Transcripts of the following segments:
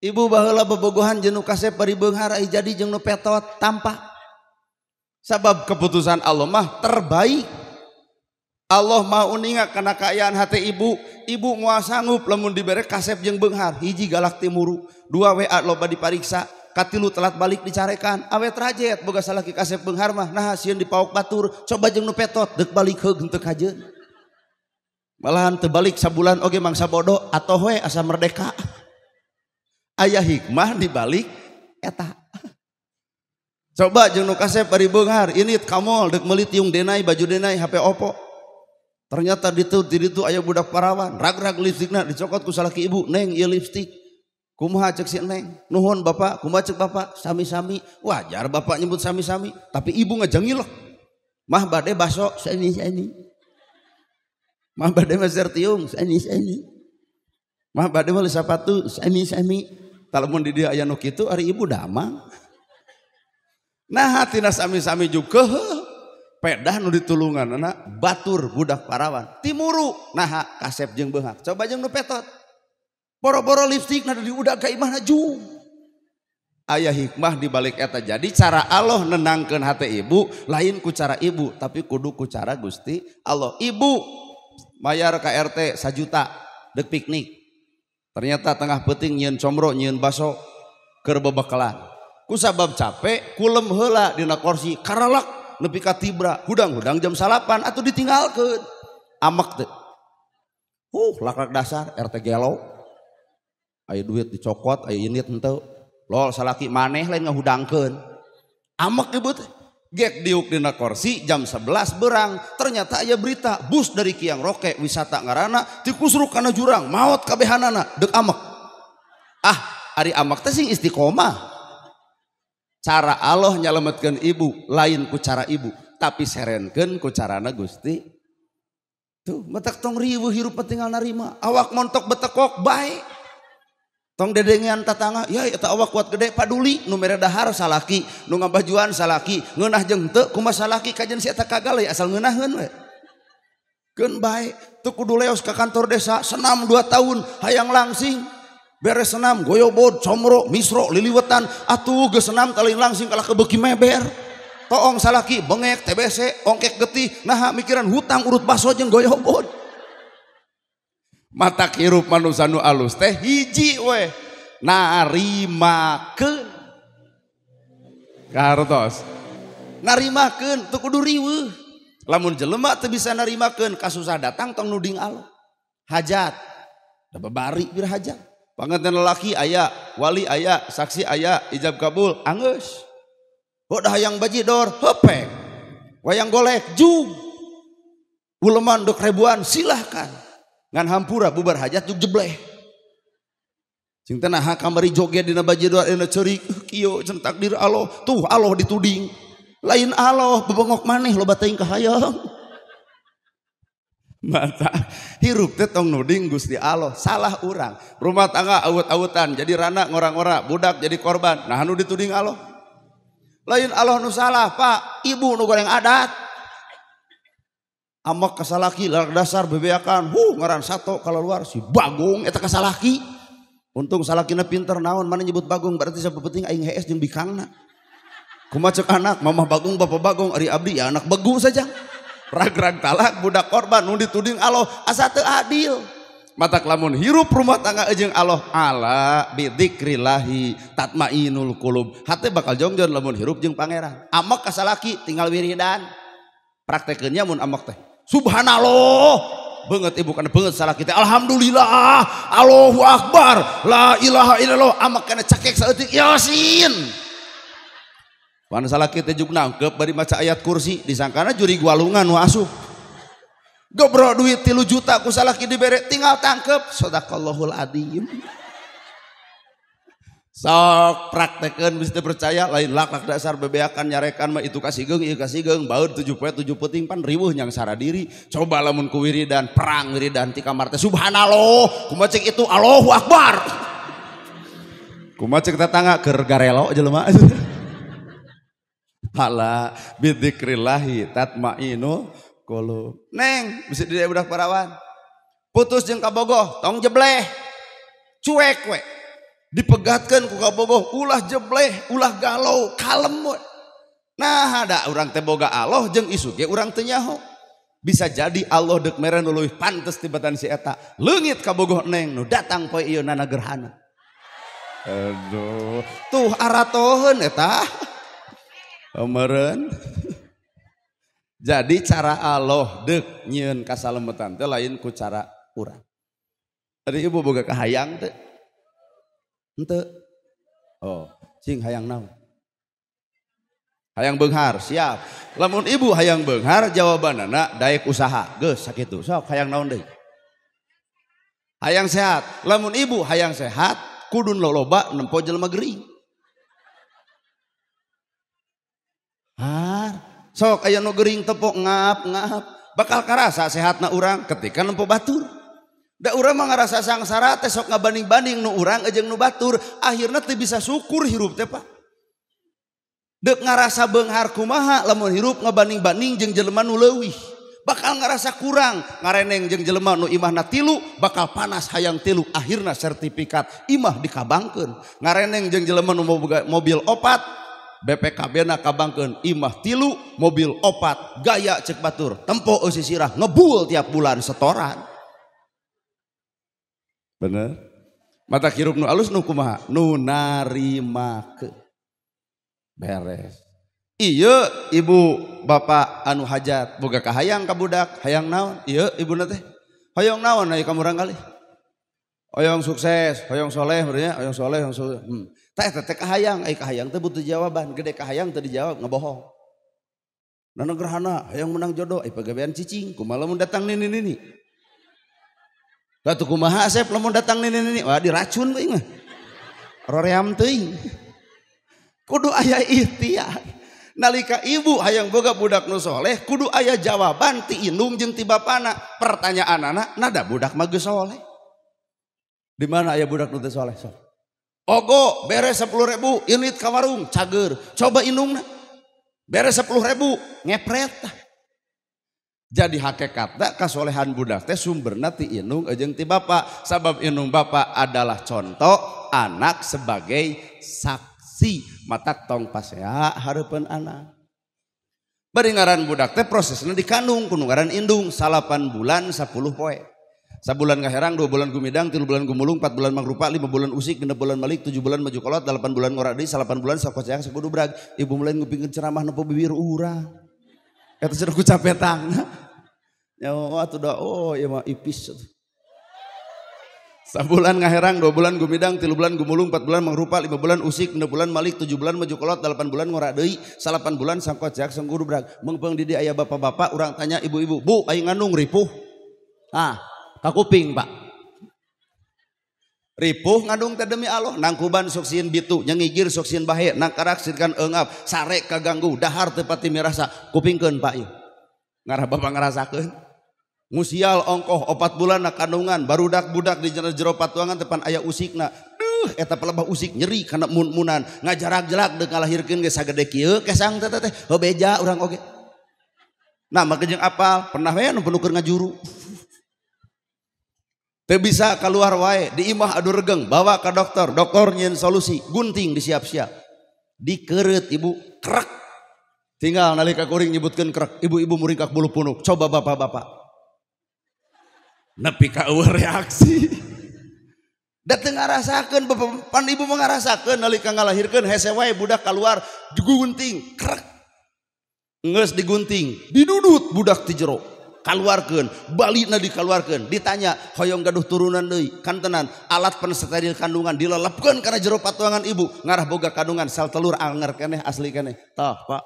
Ibu baheula bobogohan jeung nu kasep bari beunghar ai jadi jeung nu petot tampak. Sabab keputusan Allah mah terbaik. Allah mau uninga kana kaayaan hati ibu. Ibu moal sanggup lamun dibere kasep jeung beunghar. Hiji galak timuru, dua WA loba dipariksa, katilu telat balik dicarekan. Awet rajet boga salaki kasep beunghar mah nah sieun dipaok batur. Coba jeung nu petot deuk balik heug henteu kajeun. Malahan teu balik sabulan oge mangsa bodoh atoh we asa merdeka. Aya hikmah dibalik eta. Coba jeung nu kasep bari beunghar, ini ka mall deuk meuli tiung denai, baju denai, HP Oppo. Ternyata ditu di ditu aya budak parawan, rag-rag lipstikna dicokot ku salaki ibu, "Neng, ieu lipstik." Kumaha cek si neng? "Nuhun bapak." Kumaha cek bapak? "Sami-sami." Wajar bapak nyebut sami-sami, tapi ibu ngajengilek. Mah bade baso sami-sami. Mah bade meser tiung sami-sami. Mah bade meuli sapatu sami-sami. Lamun di dieu aya nu kitu ari ibu damang. Nah tina sami-sami juga pedah nu ditulunganna batur budak parawan timuru nah kasep jeung beunghar. Coba jeung nu petot. Boro-boro lipstik na diudag ka imahna jung. Aya hikmah di balik eta. Jadi cara Allah nenangkeun hate ibu lain ku cara ibu tapi kudu ku cara Gusti Allah. Ibu mayar ka RT 1 juta deuk piknik. Ternyata tengah peuting nyieun comro nyieun baso keur bebekalan. Kusabab capek kulem heula dina kursi karalak nepi ka tibra hudang-hudang jam 9 atuh ditinggalkeun. Amek teh. Lak-lak dasar RT gelo. Aya duit dicokot, aya init henteu. Lol salaki maneh lain ngahudangkeun. Amek ibu teh. Gek diuk dina kursi jam 11 berang, ternyata aya berita bus dari Kiang Roke wisata ngaranna tikusruk kana jurang, maot kabehanana deuk amek. Ah, ari amek teh sing istiqomah. Cara Allah nyalametkeun ibu lain ku cara ibu, tapi serenkeun ku carana Gusti. Tuh, matak tong riweuh hirup tinggal narima, awak montok betekok bae. Tong dedengean tatangga, ya eta awak kuat gede paduli nu mere dahar salaki, nu ngabajuan salaki, ngeunah jeung teu kumaha salaki kajen si eta kagal ya asal ngeunaheun we. Keun bae, teu kudu leos ka kantor desa senam 2 tahun hayang langsing. Beres senam goyobod, comro, misro, liliwetan, atuh geus senam teu lain langsing kalah kebeuki meber. Toong salaki bengek TBC, ongkek getih, naha mikiran hutang urut baso jeung goyobod. Matak hirup manusia nu alus teh hiji we narimakeun kartos narimakeun teu kudu riweuh. Lamun jelema teu bisa narimakeun kasusah datang tong nuding Allah. Hajat da babari bir hajat panganten lelaki aya wali aya saksi aya ijab kabul anggeus. Hodah hayang bajidor hepek wayang golek jug uleman dok ribuan silahkan. Ngan hampura bubar hajat juk jebleh. Cing teh naha kamari joget dina bajidor dina ceurik kieu cenah takdir Allah tuh Allah dituding. Lain Allah bebengok maneh loba teuing kahayang. Mata hirup teh tong nuding Gusti Allah, salah urang. Rumah tangga awut-awutan jadi rana ngora-ngora, budak jadi korban. Nah nu dituding Allah. Lain Allah nu salah, Pak, ibu nu goreng adat. Amak kasalaki lalak dasar bebeakan, ngaran sato kalau luar si Bagong eta kasalaki. Untung salakina pinter naon mana nyebut Bagong berarti sapepenting aing hees jeung bikangna. Kumaha cek anak, mamah Bagong bapak Bagong ari abdi ya anak begu saja. Rag-rag talak budak korban nu dituding Allah asa teu adil. Matak lamun hirup rumah tangga jeung Allah ala bidzikrillahi tatmainul qulub. Hate bakal jongjon lamun hirup jeung pangeran. Amak kasalaki tinggal wiridan. Praktekeunnya mun amak teh subhanallah banget ibu kana banget salah kita alhamdulillah Allahu akbar la ilaha illallah amak kana cakek saeutik yasin. Pan salah kita juk nangkep bari maca ayat kursi disangkana juri gualungan nu asup. Gebro duit 3 juta ku salaki dibere tinggal tangkep sadaqallahul adzim. Sok praktekeun bisa percaya lain lak-lak dasar bebeakan nyarekan mah itu kasigeung ieu kasigeung baeud 7 poe 7 peuting pan riweuh nyangsara diri. Coba lamun ku wiridan perang wiridan ti kamar teh subhanallah kumaha cek itu Allahu akbar. Kumaha cek tetangga keur garelo jelema. Ala bidzikrillahi tatmainul qulub. Neng bisa di budak parawan. Putus jeung kabogoh tong jebleh. Cuek we. Dipegatkeun ku kabogoh ulah jebleh, ulah galau, kalem we. Nah, ada urang teh boga Allah jeung isu ge urang teu nyaho. Bisa jadi Allah deuk mere nu leuwih pantes tibatan si eta. Leungit kabogoh neng nu datang poe ieu nana gerhana. Aduh, tuh aratoheun eta. Meureun. Jadi cara Allah deuk nyieun kasalemetan teh lain ku cara urang. Tadi ibu boga kahayang teh? Henteu. Oh, cing hayang naon? Hayang beunghar, siap. Lamun ibu hayang beunghar jawabanana daek usaha. Geus sakitu. Sok hayang naon deui? Hayang sehat. Lamun ibu hayang sehat kudu loba nempo jelema gering. Har, sok aya nu gering tepok ngap-ngap, bakal karasa sehatna urang ketika nempo batur. Da urang mah ngarasa sangsara teh sok ngabanding-banding nu urang jeung nu batur, akhirna teu bisa syukur hirup teh Pak. Deuk ngarasa beunghar kumaha lamun hirup ngabanding-banding jeung jelema nu leuwih, bakal ngarasa kurang, ngareneng jeung jelema nu imahna tilu bakal panas hayang tilu, akhirna sertifikat imah dikabangkeun. Ngareneng jeung jelema nu mobil opat, BPKB na kabangkeun, imah tilu, mobil opat, gaya cek batur, tempo eusi sirah ngebul tiap bulan setoran. Bener? Mata hirup nu alus nu kumaha? Nu narimakeun. Beres. Iya ibu bapak anu hajat boga kahayang ka budak, hayang naon? Iya ibuna teh. Hayang naon aya ka murang kali? Hoyong sukses, hoyong soleh berarti hoyong soleh, hoyong soleh. Teh teh kahayang, ai kahayang teh butuh jawaban, gede kahayang teu dijawab ngebohong. Nana gerhana, hayang menang jodoh, ai pagawean cicing, kumaha lamun datang nini nini. Batu kumaha asep lamun datang nini nini, wah diracun we mah. Roream teuing. Kudu aya ikhtiar. Nalika ibu hayang boga budak nu soleh, kudu aya jawaban ti indung jeung ti bapana. Pertanyaanana, nada budak mah geus soleh. Di mana aya budak nu teu soleh sok? Ogo bere 10.000 init ka warung cager. Coba indungna. Bere 10.000 ngepret. Jadi hakikatna kasolehan budak teh sumberna ti indung jeung ti bapa. Sabab indung bapa adalah contoh anak sebagai saksi. Matak tong pasea hareupeun anak. Bari ngaran budak teh prosesna dikandung ku nu ngaran indung 8 bulan 10 poe. Sabulan ngaherang, 2 bulan gumidang, 3 bulan gumulung, 4 bulan mangrupa, 5 bulan usik, 6 bulan malik, 7 bulan maju kolot, 8 bulan ngora deui, 8 bulan sakoceang sakudu brag. Ibu mulai ngupingkeun ceramah nempo bibir urang. Eta cenah ku capetangna. Nyawa atuh da oh ieu mah ipis atuh. Sabulan ngaherang, 2 bulan gumidang, 3 bulan gumulung, 4 bulan mangrupa, 5 bulan usik, 6 bulan malik, 7 bulan maju kolot, 8 bulan ngora deui, 8 bulan sangkoceak sangkudu brag. Meungpeung di dieu aya bapak-bapak, urang tanya ibu-ibu, "Bu, aing ngandung ripuh." Ah, kakuping Pak. Ripuh ngandung teh demi Allah, nangkuban sok sieun bitu, nyengigir sok sieun bahe, nangkarak sieun eungap, sare kaganggu, dahar teu pati mirasa. Kupingkeun Pak ieu. Ngarah bapak ngarasakeun. Ngusial ongkoh 4 bulan na kandungan, barudak budak di jero patuangan tepan aya usikna. Duh, eta pelebah usik nyeri kana mun-munan, ngajarak-jelak deuk ngalahirkeun ge sagede kieu kesang teh teh, heuh beja urang oge. Nah, maka jeung apal, pernah we nu penukeun ngajuru. Teu bisa keluar wae, di imah adu regeng, bawa ke dokter, dokter nyieun solusi, gunting disiap-siap. Dikereut ibu, krek. Tinggal nalika kuring nyebutkeun krek, ibu-ibu muringkak bulu punuk, coba bapak-bapak. Nepi ka eueuh reaksi. Da teu ngarasakeun, pan ibu mah ngarasakeun nalika ngalahirkeun hese wae budak keluar digunting, krek. Geus digunting, didudut budak ti jero. Kaluarkeun, balina dikaluarkeun, ditanya hoyong gaduh turunan deui, kantenan alat pensteril kandungan dilelepkeun kana jero patuangan ibu, ngarah boga kandungan sel telur anger keneh asli keneh. Tah, Pak.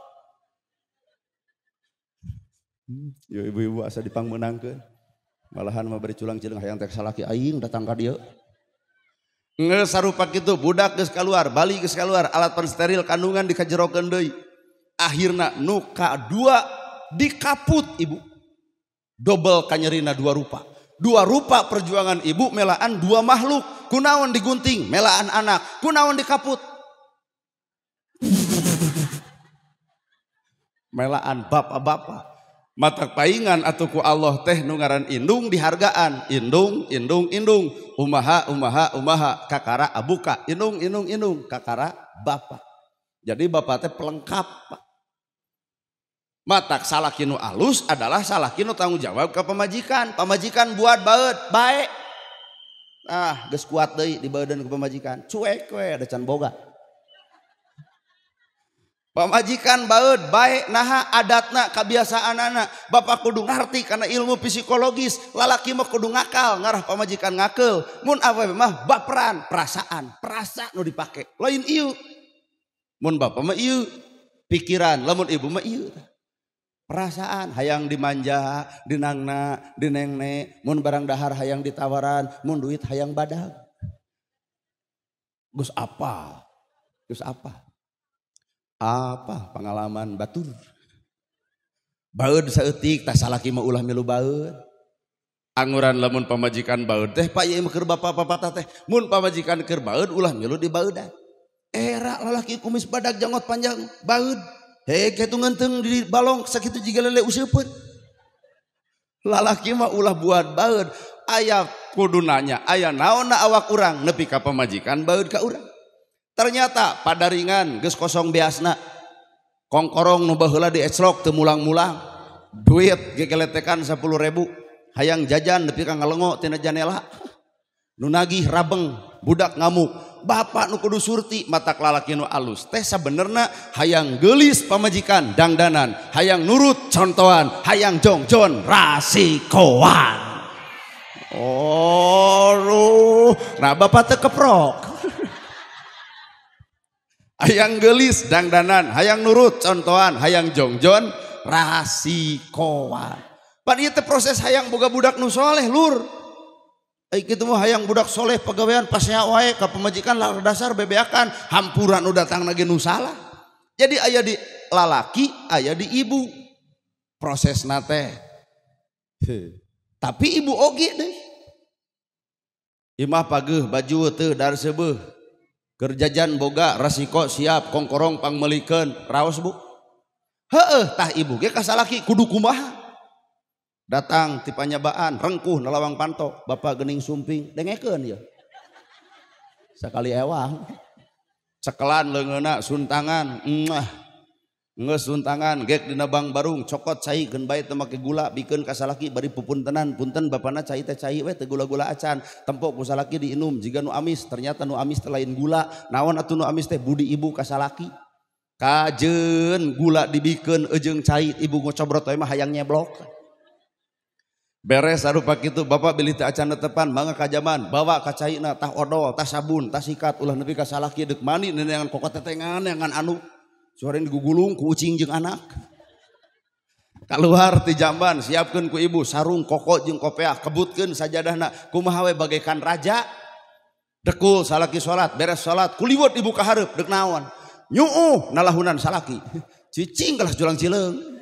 Yo ibu-ibu asa dipangmeunangkeun. Malahan mah bari culang-cileung hayang teh salaki aing datang ka dieu. Geus sarupa kitu budak geus kaluar, bali geus kaluar, alat pensteril kandungan dikajerokeun deui. Akhirna nu kadua dikaput ibu. Dobel kanyerina 2 rupa. 2 rupa perjuangan ibu melaan 2 makhluk. Kunaon digunting melaan anak, kunaon dikaput. Melaan bapak-bapak. Matak paingan atuh ku Allah teh nu ngaran indung dihargaan. Indung, indung, indung. Umaha, umaha, umaha. Kakara abuka. Indung, indung, indung. Kakara bapak. Jadi bapak teh pelengkap. Matak salaki nu alus adalah salaki nu tanggung jawab ke pamajikan. Pamajikan buat baeud, bae. Ah, geus kuat deui dibaeudeun ku pamajikan. Cuek we da can boga. Pamajikan baeud bae naha adatna kabiasaanana. Bapak kudu ngarti karena ilmu psikologis. Lalaki mah kudu ngakal ngarah pamajikan ngakeul. Mun awewe mah baperan, perasaan, perasa nu dipake. Lain ieu. Mun bapak mah ieu pikiran, lamun ibu mah ieu. Perasaan hayang dimanja, dinangna, dinengne, mun barang dahar hayang ditawaran, mun duit hayang badag. Geus apa? Geus apa? Apa pengalaman batur? Baeud saeutik tah salaki mah ulah milu baeud. Anguran lamun pamajikan baeud teh Pak ieu mah keur bapak-bapak teh, mun pamajikan keur baeud ulah milu dibaeudan. Era lalaki kumis badag janggot panjang baeud. Hei kitu ngeunteung di balong sakitu jiga lele useupeun. Lalaki mah ulah buat baeud. Aya kudu nanya, aya naonna awak urang nepi ka pamajikan baeud ka urang. Ternyata padaringan geus kosong beasna. Kongkorong nu baheula dieclok teu mulang-mulang. Duit gegeletekan 10.000. Hayang jajan nepi ka ngalengo tina janela. Nu nagih rabeng, budak ngamuk. Bapak nu kudu surti matak lalaki nu alus teh sabenerna hayang geulis pamajikan dangdanan, hayang nurut contohan, hayang jongjon rasikoan. Oh, lu. Nah bapak teh keprok. Hayang geulis dangdanan, hayang nurut contohan, hayang jongjon rasikoan. Pan ieu teh proses hayang boga budak nu soleh lur. Kitu mah hayang budak soleh pagawean pasea wae ka pamajikan lar dasar bebeakan hampuran nu datang lagi nu salah. Jadi aya di lalaki, aya di ibu. Prosesna teh. Tapi ibu oge deui. Imah pageuh baju teu dar seubeuh. Keur jajan boga rasiko siap kongkorong pangmeulikeun raos bu. Heueuh tah ibu ge ka salaki kudu kumaha. Datang ti panyabaan rengkuh nalawang panto bapak gening sumping dengekeun ieu. Sakali ewang. Cekelan leungeunna suntangan, muah. Geus suntangan gek dina bang barung cokot cai keun bae teu make gula bikeun ka salaki bari pupuntenan punten bapana cai teh cai we teu gula-gula acan. Tempo ku salaki diinum jiga nu amis ternyata nu amis teh lain gula. Naon atuh nu amis teh budi ibu ka salaki. Kajeun gula dibikeun eujeung cai ibu ngocobrot we mah hayang nyeblok. Beres sarupa kitu bapak bilih teu acan netepan mangga ka jaman bawa ka caina tah odol tah sabun tah sikat ulah nepi ka salaki deuk mani neneangan kokot tetengan neangan anu suarana digugulung ku ucing jeung anak. Kaluar ti jamban siapkeun ku ibu sarung koko jeung kopeah kebutkeun sajadahna kumaha we bagaikan raja. Dekul salaki salat beres salat kuliwat ibu ka hareup deuk naon nyuuh nalahunan salaki cicing kalah julang cileung.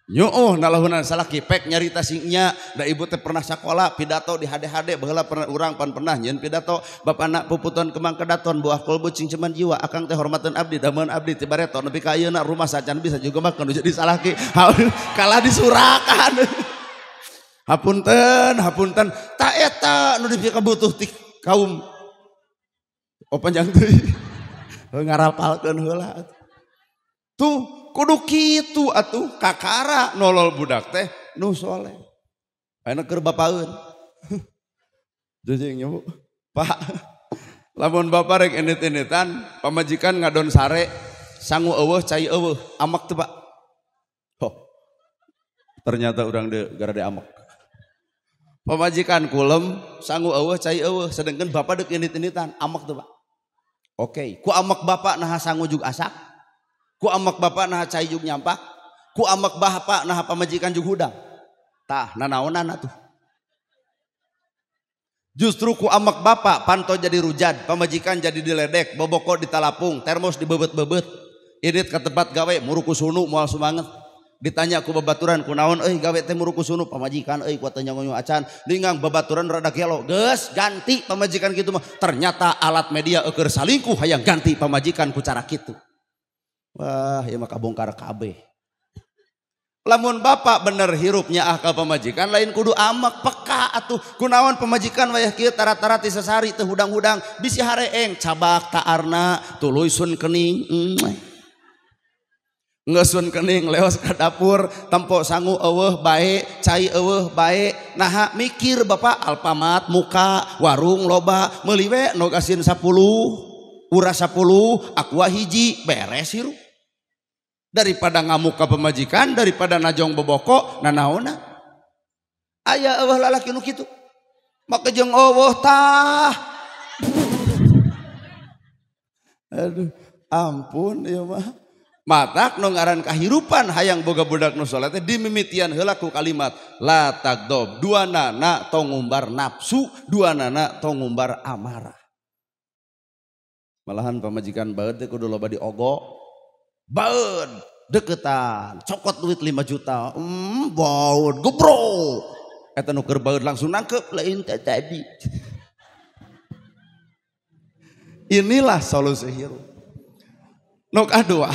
Nyuuh nalahunan salaki pek nyarita singnya da ibu teh pernah sakola pidato di HD-HD baheula pernah urang pan pernah nyieun pidato bapana puputon kemang kedaton buah kolbu cingceman jiwa akang teh hormateun abdi dameun abdi ti bareto nepi ka ayeuna rumah sacan bisa juga mah nu jadi salaki kalah disurakan. Hapunten hapunten ta eta nu dipikabutuh ti kaum oh panjang teuing ngarapalkeun heula tuh kudu kitu atuh kakara nolol budak teh nu soleh. Ayeuna keur bapaeun. Jujing nya Bu. Pak, lamun bapak rek indit-inditan pamajikan ngadon sare sangu eueuh cai eueuh amek teu Pak. Oh. Ternyata urang deui gara de amek. Pamajikan kulem sangu eueuh cai eueuh sedengkeun bapak deuk indit-inditan amek teu Pak. Oke, ku amek bapak naha sangu jug asak. Ku amek bapak naha cai jug nyampak, ku amek bapak naha pamajikan jug hudang. Tah nanaonan atuh. Justru ku amek bapak panto jadi rujad, pamajikan jadi diledek, boboko ditalapung, termos dibebet-bebet. Idit ke tempat gawe muruku sunu moal sumanget. Ditanya ku babaturan kunaon euy gawe teh muruku sunu pamajikan euy kuat teh nyangonyo acan. Ningang babaturan rada gelo, geus ganti pamajikan kitu mah. Ternyata alat media eueur salingkuh hayang ganti pamajikan ku cara kitu. Wah, ieu mah kabongkar kabeh. Lamun bapak bener hirupnya ah ka pamajikan lain kudu amek peka atuh kunaon pamajikan wayah kieu tara-tara ti sasari teu hudang-hudang bisi hareeng cabak taarna tuluy sun kening. Ngesun kening leos ka dapur tempo sangu eueuh bae cai eueuh bae naha mikir bapak Alfamart muka warung loba meuli we nog asin 10 uras 10 aqua hiji beres hirup. Daripada ngamuk ka pemajikan, daripada najong boboko, nanaona. Aya eueuh lalaki nu kitu. Make jeung eueuh tah. Aduh, ampun ieu mah. Matak nu ngaran kahirupan hayang boga budak nu saleh teh dimimitian heula ku kalimat la tagdob, dua nana tong ngumbar nafsu, dua nana tong ngumbar amarah. Malahan pamajikan baeud teh kudu loba diogo. Baeud deketan, cokot duit 5 juta, baeud gebro. Eta nu keur baeud langsung nangkep lain teh tadi. Inilah solusi hirup. Nu kadua,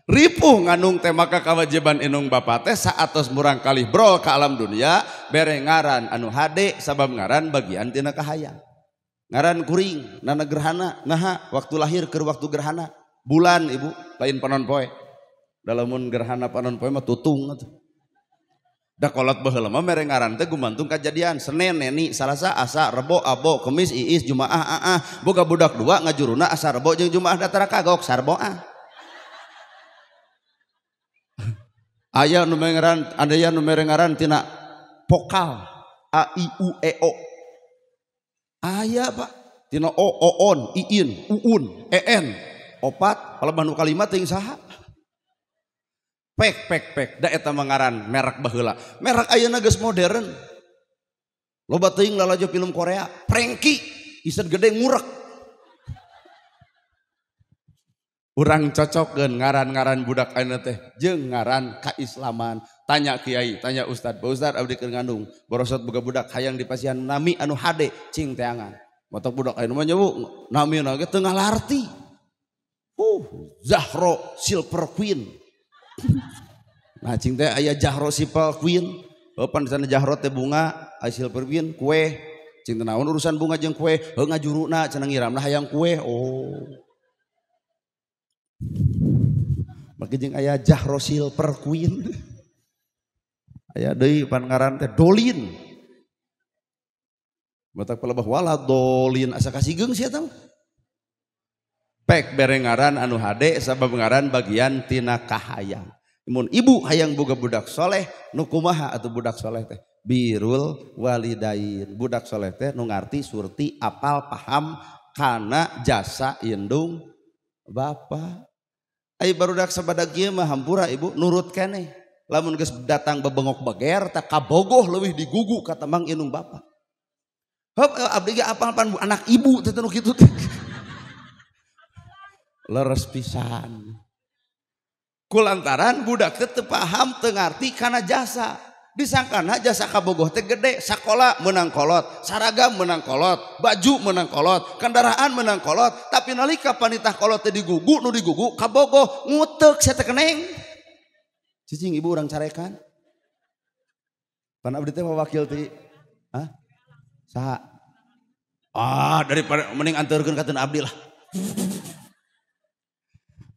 ripuh ngandung teh maka kewajiban inung bapa teh saatos murang kalih bro ka alam dunia bere ngaran anu hade sabab ngaran bagian tina kahayang. Ngaran kuring nana gerhana naha waktu lahir keur waktu gerhana. Bulan ibu lain panon poe. Dalamun gerhana panon poe mah tutung atuh. Da kolot baheula mah mere ngaran teh gumantung kajadian Senin Neni Salasa Asa Rebo Abo Kemis Iis Jumaah Aah boga budak dua ngajuruna asa Rebo jeung Jumaah datara kagok Sarboah. Aya nu mere ngaran aya nu mere ngaran tina vokal A I U E O. Aya Pak tina O Oon Iin Uun E N opat palebah nu kalimat teuing saha. Pek pek pek da eta mah ngaran merek baheula. Merek ayeuna geus modern. Loba teuing lalajo film Korea, Prengki, iset gede ngurek. Urang cocokkeun ngaran-ngaran budak ayeuna teh jeung ngaran kaislaman. Tanya kiai, tanya ustad, Pak Ustad abdi keur ngandung, borosot boga budak hayang dipasihan nami anu hade cing teangan. Matak budak ayeuna mah nyewu namina ge teu ngalarti. Zahro Silver Queen. Nah cing teh aya Jahro Silver Queen. Oh pan sana Jahro teh bunga, aya Silver Queen kue. Cing teh naon urusan bunga jeung kue? Heuh ngajuruna cenah ngiramna hayang kue. Oh. Make jeung aya Jahro Silver Queen. Aya deui pan ngaran teh Dolin. Matak palebah wala Dolin asa kasigeung sia teh. Pek bere ngaran anu hade sabab ngaran bagian tina kahayang. Mun ibu hayang boga budak soleh nu kumaha atuh budak soleh teh? Birul walidain. Budak soleh teh nu ngarti surti apal paham kana jasa indung bapa. Ai barudak sabadag ieu mah hampura ibu nurut keneh. Lamun geus datang bebengok beger tah kabogoh leuwih digugu katemang indung bapa. Heup abdi ge apal pan anak ibu teh nu kitu teh. Leres pisan. Kulantaran budak teh teu paham teu ngarti kana jasa. Disangkana jasa kabogoh teh gede, sakola menang kolot, saragam menang kolot, baju menang kolot, kendaraan menang kolot, tapi nalika panitah kolot teh digugu nu digugu kabogoh nguteuk sia teh keneng. Cicing ibu urang carekan. Pan abdi teh wakil ti. Hah? Saha? Ah, daripada mending anterkeun ka teu abdi lah.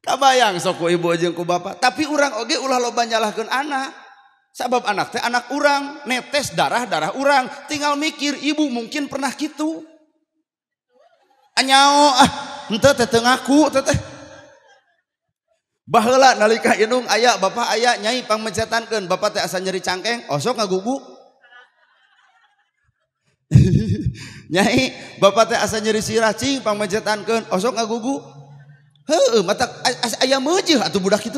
Kabayang sok ku ibu jeung ku bapak, tapi urang oge ulah loba nyalahkeun anak. Sabab anak teh anak urang, netes darah-darah urang, tinggal mikir ibu mungkin pernah kitu. Anyao ah, henteu teh teu ngaku teh teh. Baheula nalika indung aya bapak aya nyai pangmencetankeun, bapak teh asa nyeri cangkeng, osok ngagugu. Nyai bapak teh asa nyeri sirah cing pangmencetankeun, osok ngagugu. Heueuh mata aya meujeuh atuh budak kitu.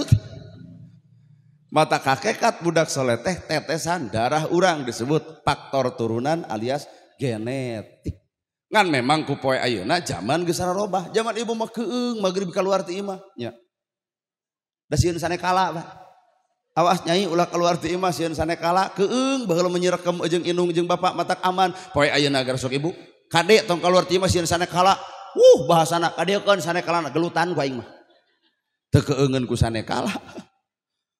Mata kakekat budak soleh teh tetesan darah urang disebut faktor turunan alias genetik. Ngan memang ku poe ayeuna zaman geus sararobah. Zaman ibu mah keung magrib kaluar ti imah nya. Da sieun sanekala Pak. Awas nyai ulah keluar ti imah sieun sanekala keung baheula menyirekem jeung indung jeung bapak matak aman. Poe ayeuna gar sok ibu kade tong kaluar ti imah sieun sanekala. Bahasana kadeukeun sanekalana gelutan ku aing mah. Teu keungeun ku sanekala.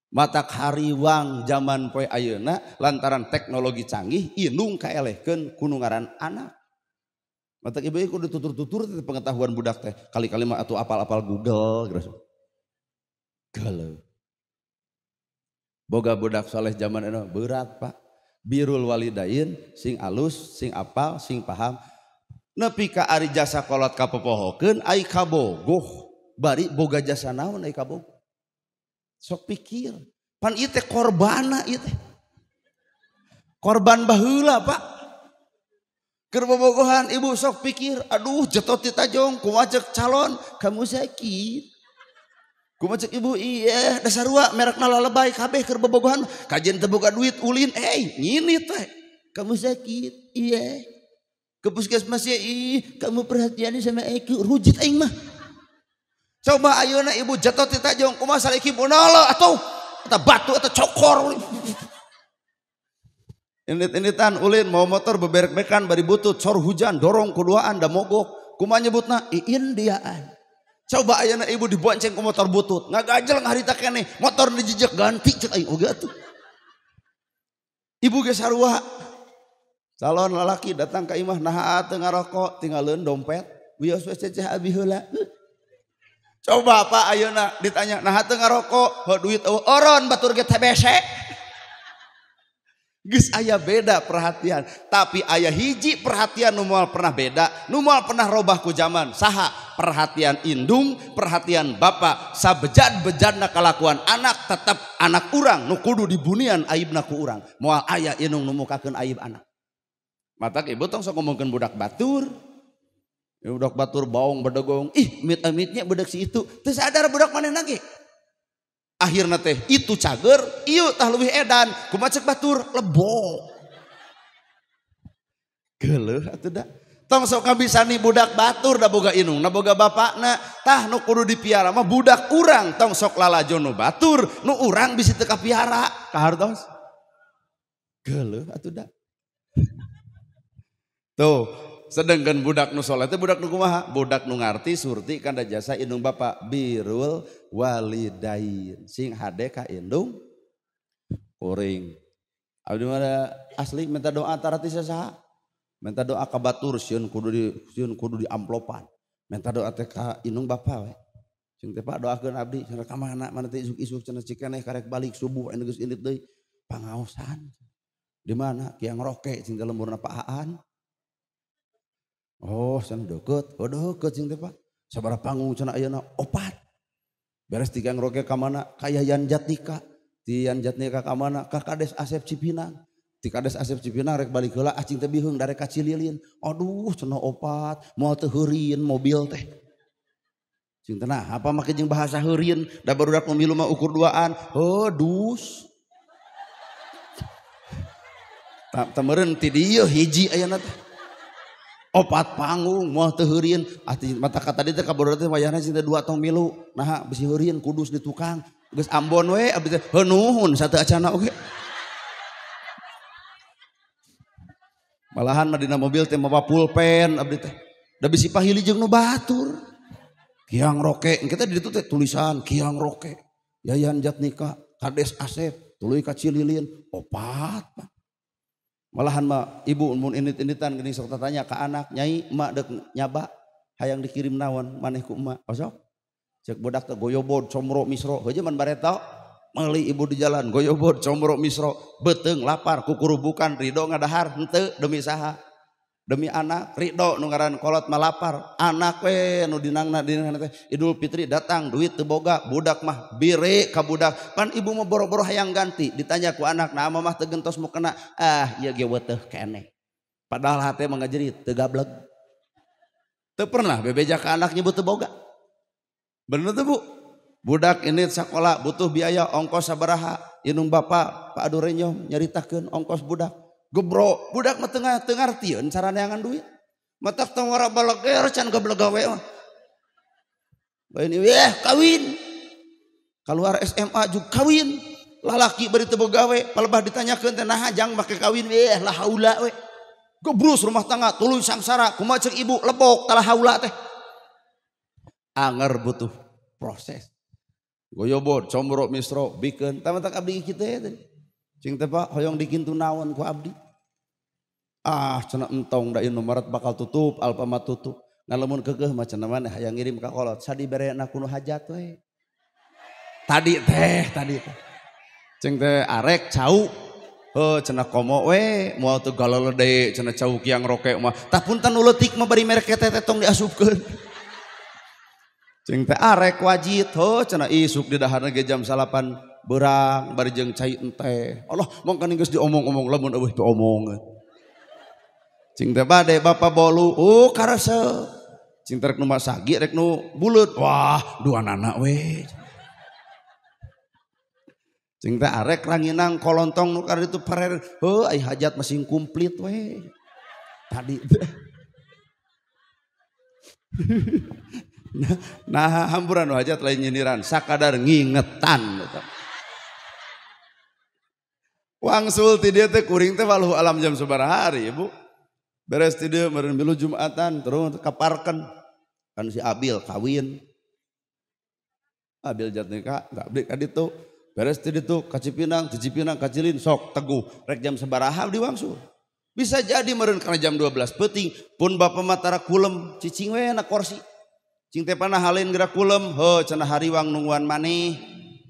Matak hariwang zaman poe ayeuna lantaran teknologi canggih indung kaelehkeun ku nu ngaran anak. Matak ibu kudu tutur-tutur teh pengetahuan budak teh kali-kali mah atuh apal-apal Google geus. Geuleuh. Boga budak soleh zaman ayeuna berat Pak. Birul walidain sing alus, sing apal, sing paham. Nepi ka ari jasa kolot kapopohokeun ai kabogoh bari boga jasa naon ai kabogoh. Sok pikir, pan ieu teh korbana ieu teh. Korban baheula Pak. Keur bobogohan ibu sok pikir, aduh jetot ti tajong kumaha ceuk calon, kamu sakit. Kumaha ceuk ibu iya da sarua merekna lalebay kabeh keur bobogohan, kajen teu boga duit ulin, nyinit teh. Kamu sakit, iya. Ke puskesmas ya, ih, kamu perhatian sama aku, rujit aing mah. Coba ayeuna ibu jatuh ti tajong kumaha saliki bonolo atuh eta batu eta cokor. Indit-inditan ulin mau motor beberek-bekan bari butut sor hujan dorong kuduaan da mogok kumaha nyebutna iindiaan. Coba ayeuna ibu dibonceng ku motor butut ngagajel ngaharita keneh motor dijejek ganti cek aing oge atuh. Ibu ge sarua. Calon lalaki datang ka imah naha teu ngarokok tinggalkeun dompet wios we ceceh abi heula. Coba Pak ayeuna ditanya naha teu ngarokok heuh duit eueuh oron batur ge TBC. Geus aya beda perhatian, tapi aya hiji perhatian nu moal pernah beda, nu moal pernah robah ku zaman. Saha? Perhatian indung, perhatian bapak. Sabejad-bejadna kalakuan anak tetep anak urang nu kudu dibunian aibna ku urang. Moal aya indung nu mukakeun aib anak. Matak ibu tong sok ngomongkeun budak batur. Ya budak batur baong bedegong, ih amit-amitnya budak si itu. Teu sadar budak manehna ge. Akhirna teh itu cager, ieu tah leuwih edan, kumaha ceuk batur lebok. Geuleuh atuh da. Tong sok ngabisani budak batur da boga indungna boga bapakna, tah nu kudu dipiara mah budak urang, tong sok lalajo nu batur, nu urang bisi teu kapiara. Kahartos. Geuleuh atuh da. Tuh. Sedangkan budak nu soleh teh budak nu kumaha? Budak nu ngarti surti kana jasa indung bapa birrul walidain. Sing hade ka indung kuring. Abdi mah asli minta doa tarati saha? Minta doa ka batur sieun kudu di amplopan. Minta doa teh ka indung bapa we. Sing teh Pak doakeun abdi cenah ka mana mana teh isuk-isuk cenah cikeneh karek balik subuh anu geus indit deui pangaosan. Di mana? Kiang Roke sing teh lemburna Pak Aan. Oh, cenah deukeut, oh deukeut cing teh Pak. Sabaraha panggung cenah ayeuna opat. Beres tiga ngeroke ka mana? Ka Yayan Jatnika. Ti Yayan Jatnika ka mana? Ka Kades Asep Cipinang. Ti Kades Asep Cipinang rek balik heula acing teh biheung darek ka Cililin. Aduh, cenah opat, moal teu heurin mobil teh. Cing teh nah, apa make jeung bahasa heurin? Da barudak nu milu mah ukur duaan. Heuh, dus. Tah meureun ti dieu hiji ayeuna teh. Opat panggung moal teu heurin ati mata kata tadi teh ka barudak teh wayahna cing teh dua tong milu naha bisi heurin kudus di tukang geus Ambon we abdi teh heuh nuhun sateu acana oge malahan mah dina mobil teh mawa pulpen abdi teh da bisi pahili jeung nu batur Kiang Roke kita di ditu teh tulisan Kiang Roke Yayan Jatnika Kades Asep tuluy ka Cililin opat. Malahan mah ibu mun indit-inditan geuning sok tatanya ka anak, nyai emak dek nyaba hayang dikirim naon maneh ku emak. Osok. Cek budak teh goyobod comro misro, heuh man bareto meuli ibu di jalan goyobod comro misro, beuteung lapar kukurubukan ridho ngadahar henteu demi saha? Demi anak ridho nu ngaran kolot mah lapar, anak we nu dinangna dinangna teh Idul Fitri datang duit teu boga, budak mah bire ka budak. Pan ibu mah boro-boro hayang ganti, ditanya ku anak, nah mamah teu gentos mu kena, ah ieu ge weteuh keneh. Padahal hate mah ngajerit teu gableg. Teu pernah bebeja ka anak nyebut teu boga. Bener teu Bu? Budak ini sakola butuh biaya ongkos sabaraha, indung bapak Pak Adu Renyom nyaritakeun ongkos budak. Gebro, budak mah teu ngartieun cara neangan duit. Matak tong wara baleger can gableg gawe mah. Lain ieu kawin. Keluar SMA juga kawin. Lalaki bari teu gawe, palebah ditanyakeun teh naha jang make kawin we la haula we. Gebrus rumah tangga tuluy sangsara, kumaha ceuk ibu lebok tala haula teh. Anger butuh proses. Goyobod, comro, misro, bikeun. Tah matak abdi kitu ya tadi. Cing teh Pak hoyong dikintu naon ku abdi. Ah cenah entong da Indomaret bakal tutup, Alfamart tutup. Ngan lamun keukeuh mah cenah maneh hayang ngirim ka kolot, sadiberena ku nu hajat we. Tadi teh, tadi teh. Cing teh arek cau. Heuh cenah komo we, moal teu galelede cenah cau kiang roke mah. Tah punten nu leutik mah bari merek teh tong diasupkeun. Cing teh arek wajit, heuh cenah isuk di daharna ge jam 9 beurang bari jeung cai enteh. Allah mangkan geus diomong-omong lamun eueuh diomongeun. Cing teh bade bapa bolu, karese. Cing teh rek nu masagi rek nu buleut. Wah, duanana we. Cing teh arek ranginang kolontong nu karitu parer, heuh ai hajat masing komplit we. Tadi teh. Nah, hampuran hajat lain nyindiran, sakadar ngingetan. Wangsul ti dieu teh kuring teh waluh alam jam sabaraha hari, Ibu. Beres ti dieu meureun milu Jumatan terus kaparken. Kan si Abil kawin. Abil jatnika enggak abdi ka ditu. Beres ti ditu ka Cipinang, ti Cipinang ka Cilin sok teguh rek jam sabaraha abdi wangsul. Bisa jadi meureun kana jam 12 peuting pun bapa mah tara kulem cicing we na kursi. Cing teh panah halin gerak kulem, heuh cenah hariwang nungguan maneh.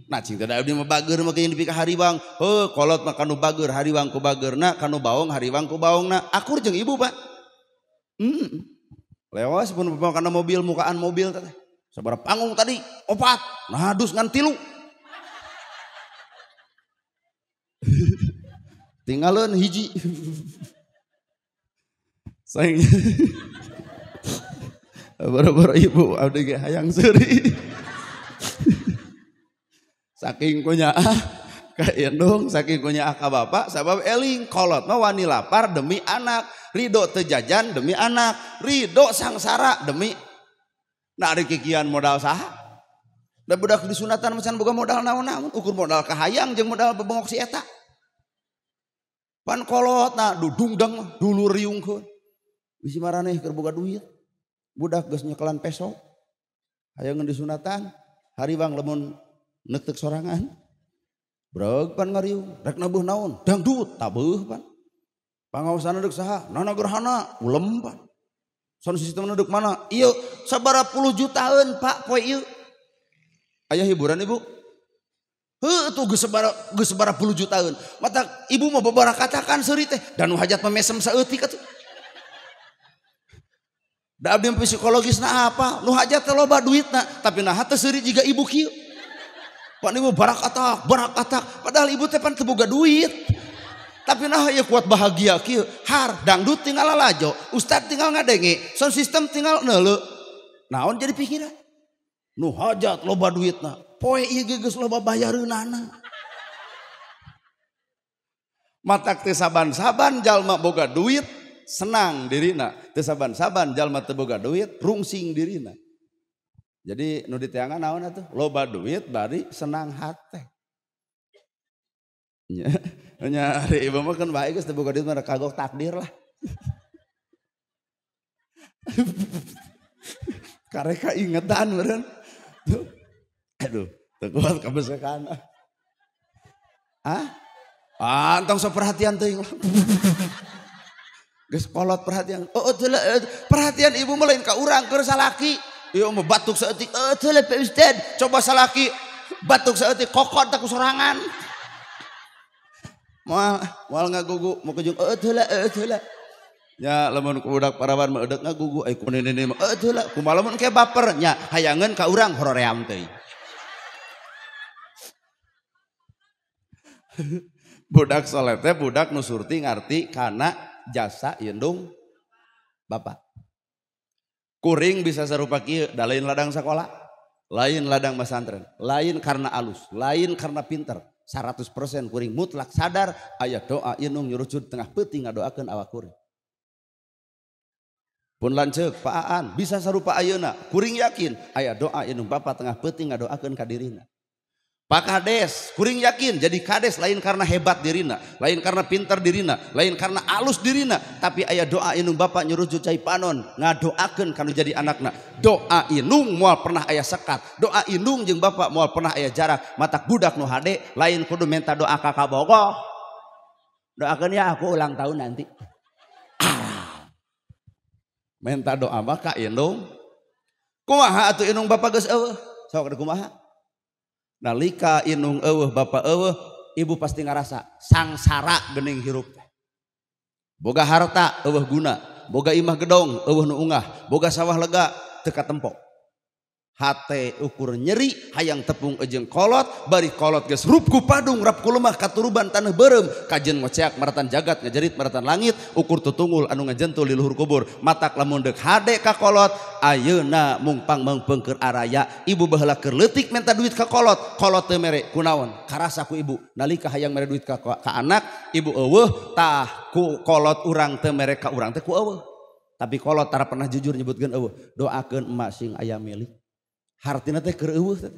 Nah cing teh da abdi mah bager mah geuning dipika hariwang. Heuh kolot mah kanu bager hariwang ku bagerna, kanu baong hariwang ku baongna. Akur jeung ibu, Pak. Lewas pun bapak kana mobil mukaan mobil teh. Sabaraha panggung tadi? 4. Nah dus ngan 3. Tinggalin hiji. Saing boro-boro ibu abdi ge hayang seuri. Saking kunya ka indung, saking kunya ka bapak, sabab eling kolot mah wani lapar demi anak, ridho teu jajan demi anak, ridho sangsara demi. Nah ari kikian modal saha? Da budak disunatan mah can boga modal naon-naon, ukur modal kahayang jeung modal bebengok si eta. Pan kolot nah dudungdang dulur riungkeun. Bisi maraneh keur boga duit. Budak geus nyekelan peso. Hayang disunatan, hariwang lamun neuteuk sorangan. Breg pan ngariung, rek nabuh naon? Dangdut tabeuh pan. Pangaosana deuk saha? Nana Gerhana, ulem pan. Sound systemna deuk mana? Ieu sabaraha puluh jutaan Pak poe ieu. Aya hiburan Ibu? Heuh tuh geus sabaraha puluh jutaan. Mata ibu mah babarakatakan seuri teh, dan nu hajat mah mesem saeutik atuh. Da abdi psikologisna apa? Nu hajat teh loba duitna, tapi naha teh seuri jiga ibu kieu. Pan ibu barakatak, barakatak, padahal ibu teh pan teu boga duit. Tapi nah ieu kuat bahagia kieu. Har dangdut tinggal lalajo, ustad tinggal ngadenge, sound system tinggal neuleu. Naon jadi pikiran? Nu hajat loba duitna, poe ieu geus loba bayareunana. Matak teh saban-saban jalma boga duit senang dirina, teu saban-saban jalma teu boga duit rungsing dirina. Jadi nu diteangan naon atuh? Loba duit bari senang hate. Nya, nya ari ibu mah kan bae geus teu boga duit mah kagok takdir lah. Kareka ingetan meureun. Tuh. Aduh, teu kuat kabesekan. Ah? Ah, entong sok perhatian teuing. Geus kolot perhatian. Oh, perhatian ibu mah lain ka urang keur salaki. Ieu mah batuk saeutik, teu Pak Ustad. Coba salaki batuk saeutik kokot ku sorangan. Moal moal ngagugu mau kejung teu lah. Nya lamun ku budak parawan mah eudek ngagugu ai ku nene mah teu lah. Kumaha lamun ke baper nya hayangeun ka urang horoream teuing. Budak soleh teh budak nu surti ngarti kana jasa indung bapak. Kuring bisa sarupa kieu da lain ladang sakola, lain ladang pesantren, lain karena alus, lain karena pinter. 100% kuring mutlak sadar aya doa indung nyurucud tengah peuting ngadoakeun awak kuring. Pun lanceuk Pak Aan bisa sarupa ayeuna, kuring yakin aya doa indung bapa tengah peuting ngadoakeun ka dirina. Pak Kades, kuring yakin jadi kades lain karena hebat dirina, lain karena pintar dirina, lain karena alus dirina, tapi aya doa inung bapak nyuruh cai panon ngadoakeun kanu jadi anakna. Doa inung moal pernah aya sekat, doa inung jeung bapak moal pernah aya jarak. Matak budak nu hade lain kudu minta doa ka kabogoh. Doakeun ya aku ulang tahun nanti. Minta doa mah ka indung. Kumaha atuh indung bapak geus eueuh? Sok kumaha? Nalika inung eueuh bapak eueuh, ibu pasti ngarasa sangsara geuning hirup. Boga harta eueuh guna, boga imah gedong eueuh nu ungah, boga sawah lega teu katempo. Hate ukur nyeri hayang tepung ejeng kolot, bari kolot geus rup ku padung rap ku lemah katuruban tanah beureum, kajen ngoceak maratan jagat ngajerit maratan langit, ukur tutungul anu ngajentul di luhur kubur. Matak lamun deuk hade ka kolot, ayeuna mungpang meungpeung keur araya. Ibu baheula keur leutik minta duit ka kolot, kolot teu mere kunaon? Karasa ku ibu nalika hayang mere duit ka anak, ibu eueuh tah ku kolot urang teu mere ka urang teh ku eueuh. Tapi kolot tara pernah jujur nyebutkeun eueuh. Doakeun emak sing aya milik. Hartina teh keur eueuh teh.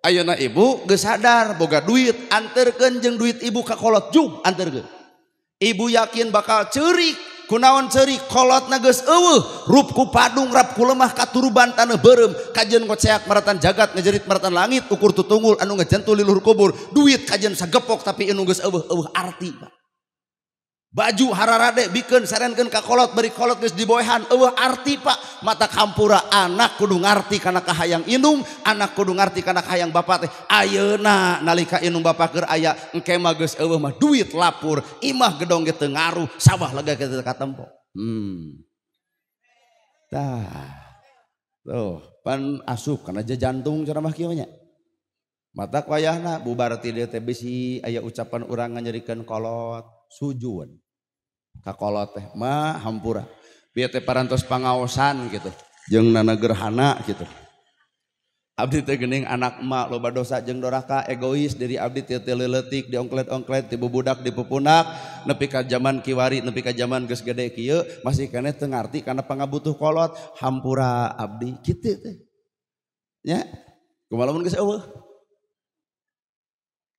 Ayeuna ibu geus sadar boga duit, anterkeun jeung duit ibu ka kolot jug anterkeun. Ibu yakin bakal ceurik, kunaon ceurik kolotna geus eueuh, rup ku padung rap ku lemah katuruban taneuh beureum, kajen ngoceak maratan jagat ngejerit maratan langit, ukur tutungul anu ngejentul di luhur kubur, duit kajen sagepok tapi inu geus eueuh, eueuh arti. Baju hararade bikeun sarenkeun ka kolot bari kolot geus diboehan eueuh arti Pak. Mata kampura anak kudu ngarti kana kahayang indung, anak kudu ngarti kana kahayang bapak teh. Ayeuna nalika indung bapak keur aya engke mah geus eueuh mah duit lapur, imah gedong ge teu ngaruh, sawah lega ge teu katempo. Tah. Tuh, pan asup kana jantung ceramah kieu nya. Matak wayahna bubar ti dieu teh bisi aya ucapan urang nganyerikeun kolot sujud. Kakolot teh mah hampura bieu teh parantos pangaosan gitu jeung nana gerhana gitu. Abdi teh geuning anak emak loba dosa jeung doraka egois diri abdi teh teu leutik diongklet-ongklet ti bubudak dipupunak nepi ka jaman kiwari nepi ka jaman geus gede kieu masih keneh teu ngarti kana pangabutuh kolot hampura abdi kitu teh nya kumaha lamun geus eueuh.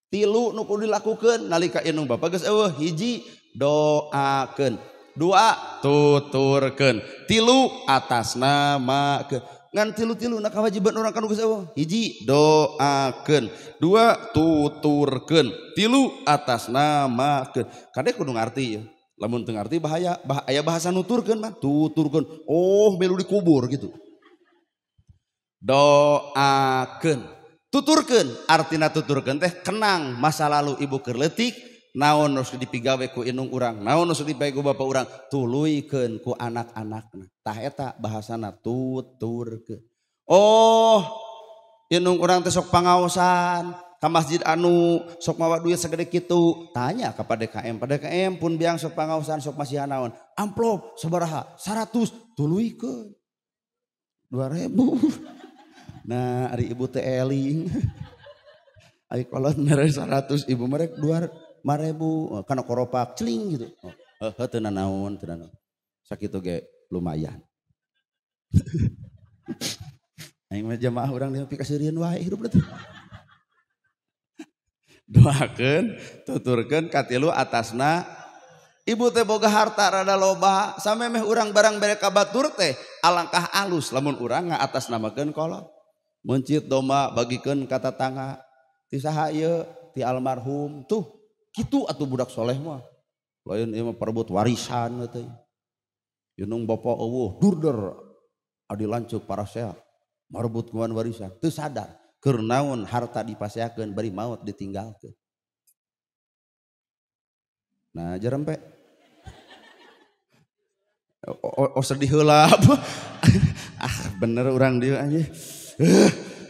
Tilu nu kudu dilakukeun nalika indung bapa geus eueuh, hiji doakeun, dua tuturkeun, tilu atasnamakeun. Ngan tilu-tilu na kewajiban urang kanu geus eueuh, hiji doakeun, dua tuturkeun, tilu atasnamakeun. Kade kudu ngarti ya. Lamun teu ngarti bahaya, aya bahasa nuturkeun mah, tuturkeun. Oh, melu dikubur gitu. Doakeun, tuturkeun, artina tuturkeun teh kenang masa lalu ibu keur leutik, naon nu dipigawe ku indung urang, naon nu dipigawe ku bapa urang, tuluykeun ku anak-anakna. Tah eta bahasana tuturkeun. Oh, indung urang teh sok pangaosan ka masjid anu sok mawa duit segede kitu, tanya ka Pak DKM, Pak DKM pun biang sok pangaosan sok masihan naon, amplop sabaraha 100 tuluykeun 2000. Nah, ari ibu teh eling. Ari kolot mere 100, ibu merek 2.000, kana koropak celing gitu. Oh, heuh teu nanaon, teu nanaon. Sakitu ge lumayan. Aing mah jamaah urang dieu pikaseurieun wae hirup teh. Doakeun, tuturkeun katilu atasna. Ibu teh boga harta rada loba, samemeh urang barang bere ka batur teh alangkah alus lamun urang ngaatasnamakeun kolot. Mencit domba bagikeun ka tatangga, ti saha ieu? Ti almarhum. Tuh, kitu atuh budak soleh mah. Lain ieu mah perebut warisan teh. Indung bapa eueuh durder adi lanceuk parasea marebut kuan warisan. Teu sadar keur naon harta dipaseakeun bari maot ditinggalkeun. Nah, jarempe. Oh, sedih heula. Ah, bener urang dieu anjing.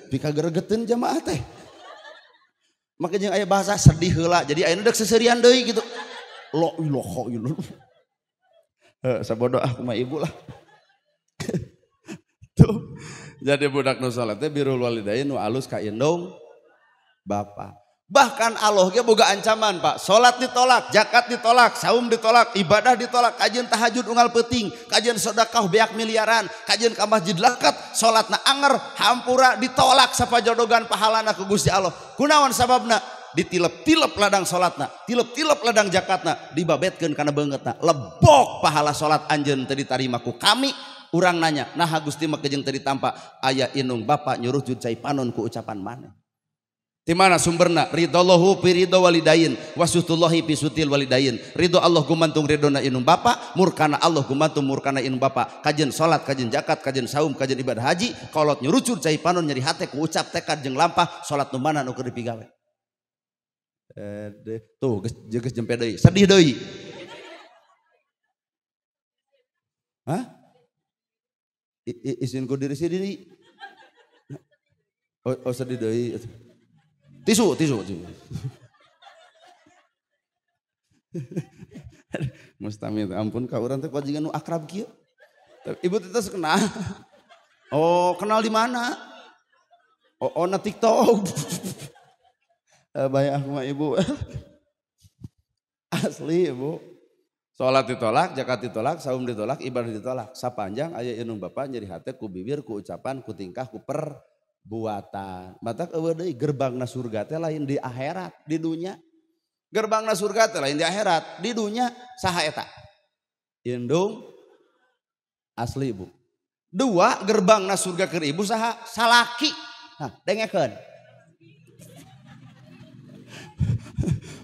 Pika geregeteun jamaah teh. Make jeung aya bahasa sedih heula. Jadi ayeuna deuk seserian deui gitu. Lo iloho ieu. Heuh, sabodo ah kumaha ibu lah. Tuh. Jadi budak nu saleh teh birrul walidain nu alus ka indung bapa. Bahkan Allah ge boga ancaman Pak. Salat ditolak, zakat ditolak, saum ditolak, ibadah ditolak, kajian tahajud unggal peuting, kajian sedekah beak miliaran, kajian ka masjid lakat, salatna anger, hampura ditolak sapajodogan pahalana ku Gusti Allah. Kunaon sababna? Ditilep-tilep ladang salatna, tilep-tilep ladang zakatna, dibabetkeun kana beungeutna. Lebok pahala salat anjeun teu ditarima ku kami. Urang nanya, naha Gusti mah jeung teu ditampa? Aya inung bapak nyuruh jud cai panon ku ucapan maneh. Di mana sumberna? Ridallahu fi ridho walidain wasutullahi fi sutil walidain. Ridho Allah gumantung ridhona inung bapa, murkana Allah gumantung murkana inung bapa. Kajian salat, kajian zakat, kajian saum, kajian ibadah haji, kolot nyurucur cai panon nyeri hate ku ucap tekad jeung lampah salat nu mana nu keur dipigawe. Tuh geus jempe deui, sedih deui. Hah? Isin ku diri sendiri. Oh, sedih deui. Tisu, tisu, tisu. Mustamid, ampun ka urang teh pajigan nu akrab kieu. Ibu teh tos kenal. Oh, kenal di mana? Oh, na TikTok. Banyak aku mah ibu. Asli ibu. Salat ditolak, zakat ditolak, saum ditolak, ibadah ditolak. Sapanjang aya inung bapa nyeri hate ku bibir, ku ucapan, ku tingkah, ku per buatan. Matak eueuh deui gerbangna surga teh lain di akhirat, di dunya. Gerbangna surga teh lain di akhirat, di dunya saha eta? Indung asli ibu. Dua gerbangna surga keur ibu saha? Salaki. Nah, dengekeun.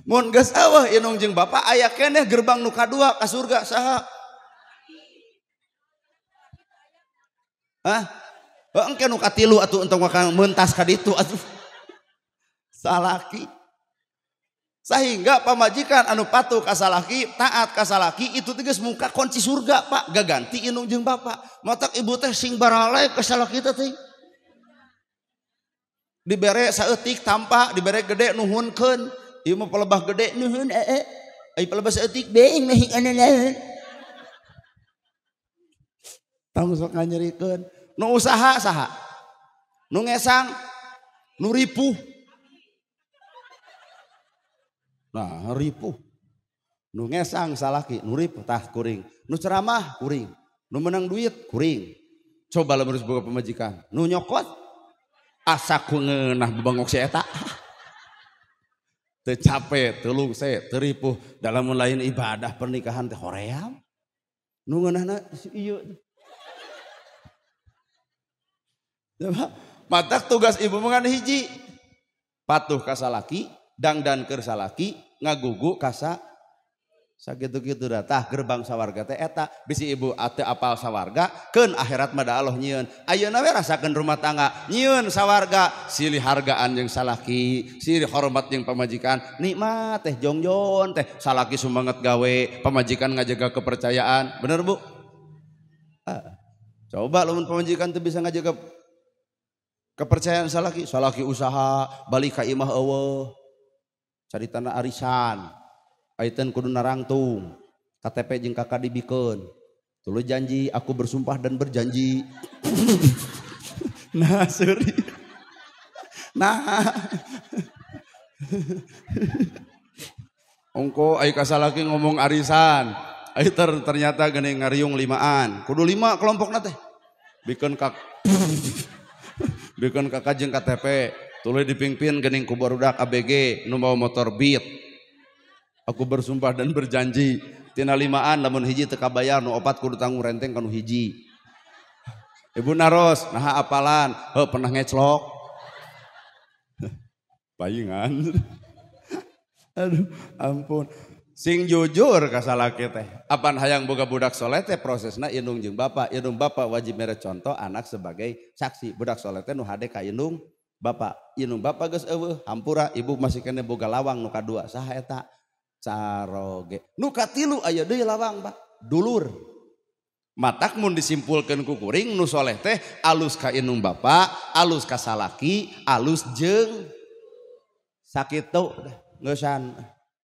Mun geus eueuh indung jeung bapa aya keneh gerbang nu kadua ka surga saha? Hah? Engke nu katilu atuh entong wakang mentas ka ditu atuh. Salaki. Sehingga pamajikan anu patuh ka salaki, taat ka salaki itu teh geus muka kunci surga Pak, gaganti indung jeung bapa. Matak ibu teh sing baralek ka salaki teh. Dibere saeutik tampa, dibere gede nuhunkeun. Ieu mah pelebah gede nuhun ee. Ai pelebah saeutik being meh anu. Tong sok nganyerikeun. Nu usaha saha, nu ngesang, nu ripuh. Nah ripuh, nu ngesang salaki, nu ripuh tah kuring, nu ceramah kuring, nu menang duit kuring. Coba lamun geus boga pamajikan, nu nyokot asa ku ngeunah bebangok si eta. Teu capek, teu lungse, teu ripuh dalam lain ibadah pernikahan teh hoream. Nu ngeunahna si ieu. Matak tugas ibu mengan hiji patuh ka salaki, dangdan keur salaki, ngagugu kasa sakitu-kitu datah gerbang sawarga teh eta bisi ibu ate apal sawarga keun akhirat mah da Allah nyieun. Ayeuna we rasakeun rumah tangga nyieun sawarga, silih hargaan jeung salaki, silih hormat jeung pamajikan, nikmat teh jongjon teh salaki sumanget gawe, pamajikan ngajaga kepercayaan. Bener Bu? Coba lamun pamajikan teu bisa ngajaga kepercayaan salaki, salaki usaha balik ka imah eueuh cari tanah arisan, aiten kudu narangtung, KTP jeung kakak dibikeun, tuluy janji aku bersumpah dan berjanji. Nah suri, nah ongko ai ka salaki ngomong arisan, ai ternyata geuning ngariung limaan, kudu lima kelompokna teh, bikeun kak. Bikeun kakak jeung KTP, tuluy dipingpin geuning ku barudak ABG nu mawa motor Beat. Aku bersumpah dan berjanji tina limaan lamun hiji teu kabayar nu opat kudu tanggung renteng kanu hiji. Ibu naros, naha apalan, heuh pernah ngeclok. Paingan. Aduh, ampun. Sing jujur ka salaki teh. Apan hayang boga budak soleh teh prosesna indung jeung bapa. Indung bapa wajib mere contoh anak sebagai saksi. Budak soleh teh nu hade ka indung bapa. Indung bapa geus eueuh, hampura ibu masih keneh boga lawang nu kadua. Saha eta? Caroge. Nu katilu aya deui lawang, Pak. Dulur. Matak mun disimpulkeun ku kuring nu soleh teh alus ka indung bapa, alus ka salaki, alus jeung sakitu geusan.